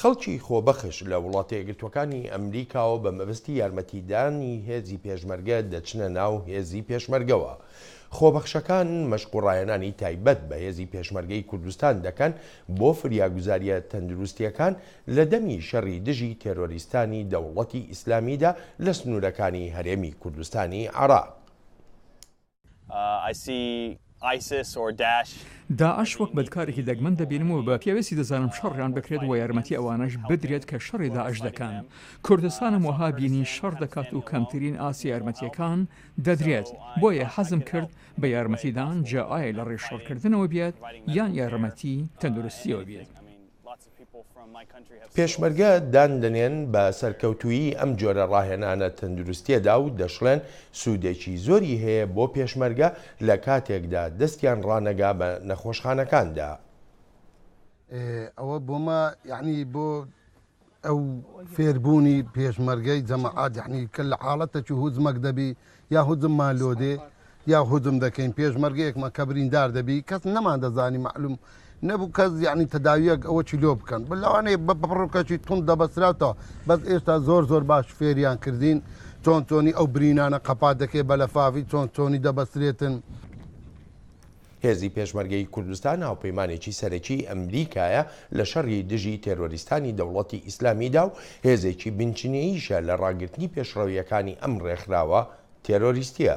خەڵکی خۆبەخش لە وڵاتەیەکگرتووەکانی ئەمریکاوە بە مەبەستی یارمەتیدانی هێزی پێشمەرگە دەچنە ناو هێزی پێشمەرگەوە. خۆبەخشەکان مەشق و ڕاهێنانی تایبەت بە هێزی پێشمەرگەی کوردستان دەکەن بۆ فریاگوزارییە تەندروستییەکان لە دەمی شەڕی دژی تێرۆریستانی دەوڵەتی ئیسلامیدا لە سنوورەکانی هەرێمی کوردستانی عێراق. داعش وەک بەدکارێکی دەگمەن دەبینم و بە پێویستی دەزانم شەڕیان بکرێت و یارمەتی ئەوانەش بدرێت کە شەڕی داعش دەکەن. کوردستانم وەها بینی شەڕ دەکات و کەمترین ئاستی یارمەتییەکان دەدرێت، بۆیە حەزم کرد بە یارمەتیدان جا ئایا لە ڕێی شەڕکردنەوە بێت یان یارمەتی تەندروستییەوە بێت. پێشمەرگە دان دەنێن بە سەرکەوتوویی ئەم جۆرە ڕاهێنانە تەندروستییەدا و دەشڵێن سوودێکی زۆری هەیە بۆ پێشمەرگە لە کاتێکدا دەستیان ڕانەگا بە نەخۆشخانەکاندا. ئەوە بۆمە یەعنی بۆ ئەو فێربوونی پێشمەرگەی جەماعات یەعنی کە لە حاڵەتەکی هوجمەک دەبی یا هوجممان لۆ دێ یا هوجم دەکەین پێشمەرگەیەکمان کە بریندار دەبی کەس نەمان دەزانی مەعلوم نەبوو کەس یەعنی تەداویەک ئەوە چی لۆ بکەن لەوانەیە بە پڕۆکەکی توند دەبەستراوتەوە بەس ئێستا زۆر زۆر باش فێریان کردین چۆن چۆنی ئەو برینانە قەپات دەکەی بە لەفافی چۆن چۆنی دەبەسترێتن. هێزی پێشمەرگەی کوردستان هاوپەیمانێکی سەرەکیی ئەمریکایە لە شەڕی دژی تێرۆریستانی دەوڵەتی ئیسلامیدا و هێزێکی بنچینەییشە لە ڕاگرتنی پێشڕەوییەکانی ئەم ڕێکخراوە تێرۆریستییە.